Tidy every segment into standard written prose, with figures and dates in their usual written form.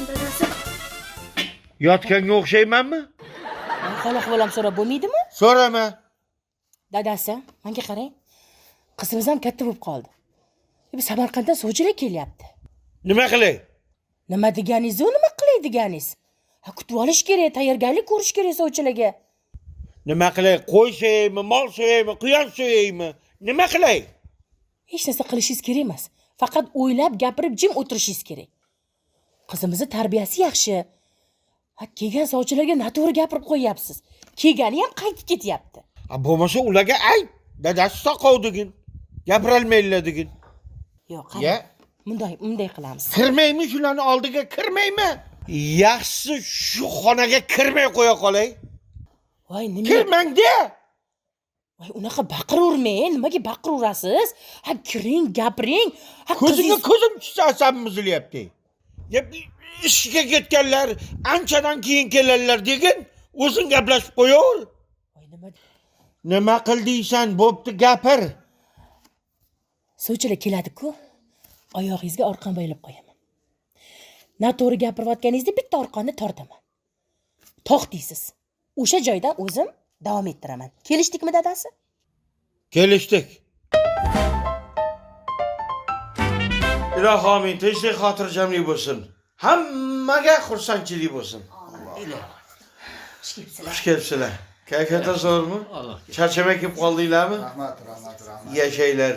Dadasi. Yotganga o'xshaymanmi? Hol ahvol ham so'rab bo'lmaydimi? So'rama. Dadasi, menga qarang. Qizimiz ham katta bo'lib qoldi. Samarqanddan sovchilar kelyapti. Nima qilay? Nima deganingiz u, nima qilay deganingiz? Ha, kutib olish kerak, tayyorgarlik ko'rish kerak sovchilarga. Nima qilay? Qo'y so'yaymi, mol so'yaymi, quyon so'yaymi? Nima qilay? Hech narsa qilishingiz kerak emas. Faqat o'ylab, gapirib, jim o'tirishingiz kerak. Qizimizni tarbiyasi yaxshi. Ha, kelgan sovchilarga noto'g'ri gapirib qo'yyapsiz. Kelgani ham qaytib ketyapti. Ha, bo'lmasa ularga ayt. Dadasi soqov degin. Gapirolmaydilar degin. Yo'q, qarang. Ya. Bunday qilamiz. Kirmaymi shularni oldiga kirmaymi? Yaxshisi shu xonaga kirmay qo'ya qolay. Voy, nima? Kirmang de. Voy, unaqa baqiravermang. Nimaga baqiraverasiz? Ha, kiring, gapiring. Ha, Ko'zimga qizingiz- ko'zim tushsa asabim buzilyapti. Ya, ishga ketganlar anchadan keyin keladilar degin, o'zing gaplashib qo'yaver. Voy, nima? Nima qil deysan, bo'pti gapir. Sovchilar keladi-ku. Oyog'ingizga orqon baylab qo'yaman. Noto'g'ri gapirayotganingizda bitta orqonni tortaman. To'q deysiz. O'sha joydan o'zim davom ettiraman. Kelishdikmi dadasi? Kelishdik. Ilohi amin, tinchlik xotirjamlik bo'lsin. Hammaga xursandchilik bo'lsin. Xush kelibsizlar. Xush kelibsizlar. Kayfiyati zo'rmi? Charchamay kelib qoldinglarmi? Rahmat, rahmat, rahmat. Yashanglar.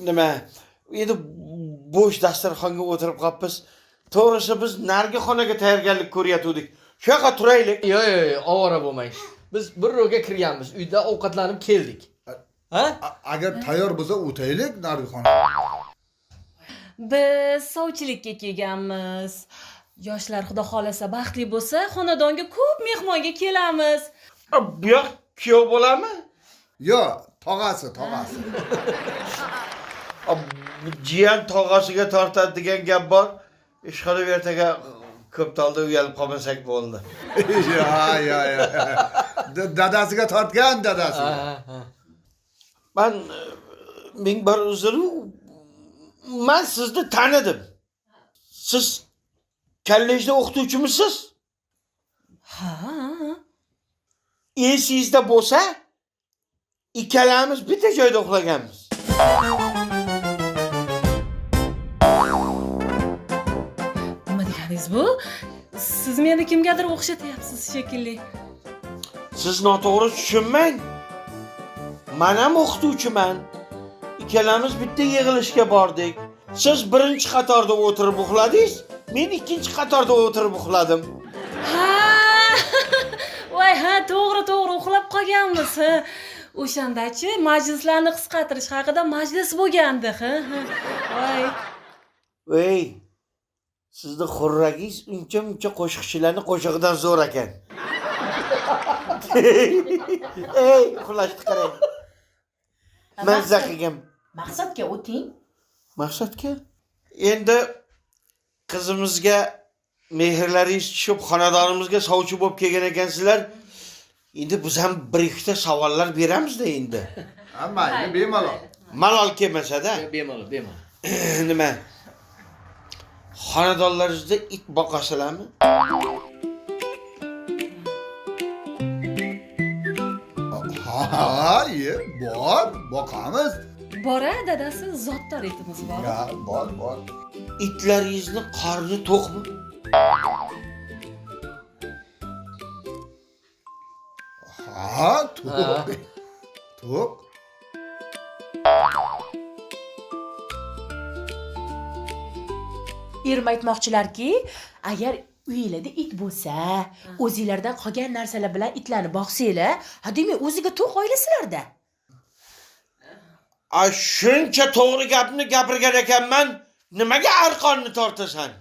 Nima? Endi bo'sh dasturxonga o'tirib qolibmiz. To'g'risi biz narigi xonaga tayyorgarlik ko'rayotgandik. Shu yoqqa turaylik. Yo'q, yo'q, yo'q, ovora bo'lmang. Biz bir ro'ga kirganmiz, uyda ovqatlanib keldik. Ha? Agar tayyor bo'lsa o'taylik narigi xonaga. Biz sovchilikka kelganmiz. Yoshlar xudo xolasa baxtli bo'lsa, xonadonga ko'p mehmonga kelamiz. Bu yoq kuyov bo'ladimi? Yo'q, tog'asi, tog'asi. Jiyan tog'asiga tortadi degan gap bor. Ishqilib ertaga ko'p tolda uyalib qolmasak bo'ldi. Ya, ya, ya. Dadasiga tortgan dadasiga. Ha. Man ming bor uzr, man sizni tanidim. Siz kollejda o'qituvchimisiz? Ha. Esingizda bo'lsa, ikkalamiz bitta joyda uxlaganmiz. Nima deganingiz bu? Siz meni kimgadir o'xshatyapsiz shekilli. Siz noto'g'ri tushunmang. Men ham o'qituvchiman. Ikkalamiz bitta yig'ilishga bordik. Siz birinchi qatorda o'tirib uxladingiz, men ikkinchi qatorda o'tirib uxladim. Ha! Voy, ha, to'g'ri, to'g'ri, uxlab qolganmiz. Ha. O'shandachi majlislarni qisqartirish haqida majlis bo'lgandi, ha. Voy. Ey, sizni xurragingiz uncha-muncha qo'shiqchilarning qo'shig'idan zo'r ekan. Ey, uxlashni qarang. Mazza qilgan. Maqsadga o'ting. Maqsadga? Endi qizimizga mehrlaringiz tushib, xonadonimizga sovchi bo'lib kelgan ekansizlar. Endi biz ham bir ikkita savollar beramizda endi. Ha, mayli, bemalol. Malol kelmasa-da. Bemalol, bemalol. Nima? Xonadonlaringizda it boqasizlarmi? Ha, ye, bor, boqamiz. Bor-a, dadasi, zotdor itimiz bor. Ya, bor, bor. Itlaringizni qorni to'qmi? Ha, to'q. To'q. Erim aytmoqchilarki, agar uyinglarda it bo'lsa, o'zinglardan qolgan narsalar bilan itlarni boqsanglar, ha demak o'ziga to'q oilasizlarda. A shuncha to'g'ri gapni gapirgan ekanman, nimaga arqonni tortasan?